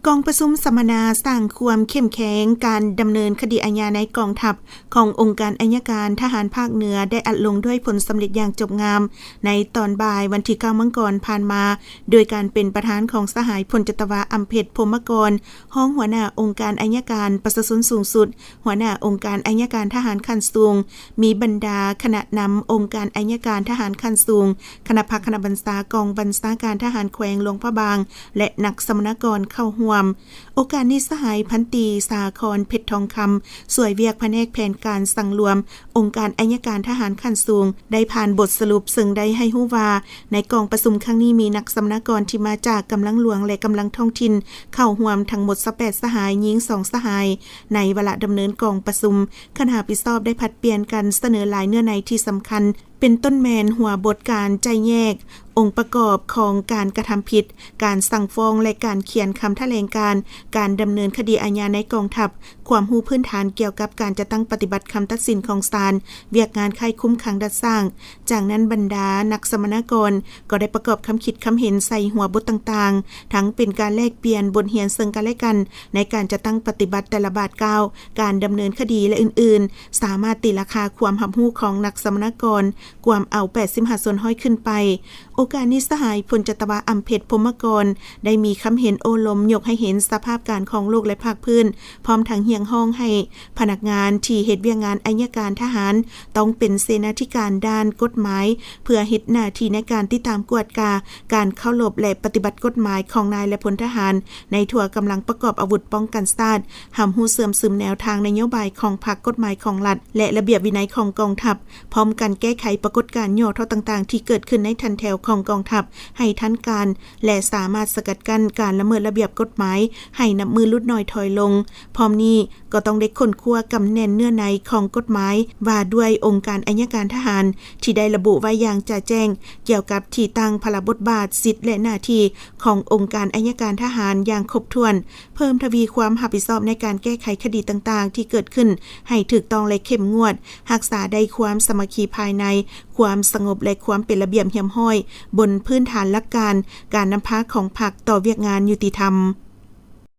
ກອງປະຊຸມສຳມະນາສ້າງຄວາມເຂັ້ມແຂງການດຳເນີນຄະດີອາຍາໃນກອງທັບ ຂອງອົງການໄອຍະການທະຫານພາກເໜືອ ໄດ້ອັດລົງດ້ວຍຜົນສຳເລັດຢ່າງຈົບງາມໃນຕອນບ່າຍວັນທີເກົ້າມັງກອນຜ່ານມາ ໂດຍການເປັນປະທານຂອງສະຫາຍ ພົນຈັດຕະວາ ອຳເພັດ ພົມມະກອນ ຮອງຫົວໜ້າອົງການໄອຍະການປະຊາຊົນສູງສຸດ, ຫົວໜ້າອົງການໄອຍະການທະຫານຂັ້ນສູງ, ມີບັນດາຄະນະນຳອົງການໄອຍະການທະຫານຂັ້ນສູງ, ຄະນະພັກຄະນະບັນຊາກອງບັນຊາການທະຫານແຂວງຫຼວງພະບາງ ແລະ ນັກສຳມະນາກອນເຂົ້າຮ່ວມ. ໂອກາດນີ້ ສະຫາຍພັນຕີ ສາຄອນ ເພັດທອງຄຳ ຊ່ວຍວຽກພະແນກແຜນການສັງລວມອົງການໄອຍະການທະຫານຂັ້ນສູງ ໄດ້ຜ່ານບົດສະຫຼຸບ ເຊິ່ງໄດ້ໃຫ້ຮູ້ວ່າ ໃນກອງປະຊຸມຄັ້ງນີ້ ມີນັກສຳມະນາກອນທີ່ມາຈາກກຳລັງຫຼວງ ແລະ ກຳລັງທ້ອງຖິ່ນເຂົ້າຮ່ວມທັງໝົດຊາວແປດສະຫາຍ, ຍິງສອງສະຫາຍ. ໃນວາລະດຳເນີນກອງປະຊຸມ, ຄະນະຮັບຜິດຊອບໄດ້ຜັດປ່ຽນກັນສະເໜີຫຼາຍເນື້ອໃນທີ່ສຳຄັນ ເປັນຕົ້ນແມ່ນຫົວບົດການໄຈ້ແຍກ ອົງປະກອບຂອງການກະທຳຜິດ, ການສັ່ງຟ້ອງ ແລະ ການຂຽນຄຳຖະແຫຼງການ ການດຳເນີນຄະດີອາຍາໃນກອງທັບ, ຄວາມຮູ້ພື້ນຖານກ່ຽວກັບການຈັດຕັ້ງປະຕິບັດຄຳຕັດສິນຂອງສານ, ວຽກງານຄ້າຍຄຸມຂັງດັດສ້າງ. ຈາກນັ້ນ ບັນດານັກສຳມະນາກອນກໍໄດ້ປະກອບຄຳຄິດຄຳເຫັນໃສ່ຫົວບົດຕ່າງໆ, ທັງເປັນການແລກປ່ຽນບົດຮຽນເຊິ່ງກັນແລະກັນໃນການຈັດຕັ້ງປະຕິບັດແຕ່ລະບາດກ້າວ, ການດຳເນີນຄະດີ ແລະ ອື່ນໆ, ສາມາດຕີລາຄາຄວາມຮັບຮູ້ຂອງນັກສຳມະນາກອນ ກວມເອົາແປດສິບຫ້າສ່ວນຮ້ອຍຂຶ້ນໄປ. ໂອກາດນີ້ ສະຫາຍ ພົນຈັດຕະວາ ອຳເພັດ ພົມມະກອນ ໄດ້ມີຄຳເຫັນໂອ້ລົມຍົກໃຫ້ເຫັນສະພາບການຂອງໂລກ ແລະ ພາກພື້ນ, ພ້ອມທັງຮຽກຮ້ອງໃຫ້ພະນັກງານທີ່ເຮັດວຽກງານໄອຍະການທະຫານ ຕ້ອງເປັນເສນາທິການດ້ານກົດໝາຍ ເພື່ອເຮັດໜ້າທີ່ໃນການຕິດຕາມກວດກາການເຄົາລົບ ແລະ ປະຕິບັດກົດໝາຍຂອງນາຍ ແລະ ພົນທະຫານໃນທົ່ວກຳລັງປະກອບອາວຸດປ້ອງກັນຊາດ, ຮັບຮູ້ເຊື່ອມຊຶມແນວທາງນະໂຍບາຍຂອງພັກ, ກົດໝາຍຂອງລັດ ແລະ ລະບຽບວິໄນຂອງກອງທັບ, ພ້ອມກັນແກ້ໄຂປາກົດການຫຍໍ້ທໍ້ຕ່າງໆທີ່ເກີດຂຶ້ນໃນຖັນແຖວຂອງກອງທັບໃຫ້ທັນການ ແລະ ສາມາດສະກັດກັ້ນການລະເມີດລະບຽບກົດໝາຍໃຫ້ນັບມື້ຫຼຸດໜ້ອຍຖອຍລົງ. ພ້ອມນີ້ກໍຕ້ອງໄດ້ຄົ້ນຄວ້າກຳແໜ້ນເນື້ອໃນຂອງກົດໝາຍວ່າດ້ວຍອົງການໄອຍະການທະຫານ ທີ່ໄດ້ລະບຸໄວ້ຢ່າງຈະແຈ້ງກ່ຽວກັບທີ່ຕັ້ງ, ພາລະບົດບາດ, ສິດ ແລະ ໜ້າທີ່ຂອງອົງການໄອຍະການທະຫານຢ່າງຄົບຖ້ວນ, ເພີ່ມທະວີຄວາມຮັບຜິດຊອບໃນການແກ້ໄຂຄະດີຕ່າງໆທີ່ເກີດຂຶ້ນໃຫ້ຖືກຕ້ອງ ແລະ ເຂັ້ມງວດ, ຮັກສາໄດ້ຄວາມສາມັກຄີພາຍໃນ, ຄວາມສະຫງົບ ແລະ ຄວາມເປັນລະບຽບຮຽບຮ້ອຍ ບົນພື້ນຖານຫຼັກການການນຳພາຂອງພັກຕໍ່ວຽກງານຍຸຕິທຳ.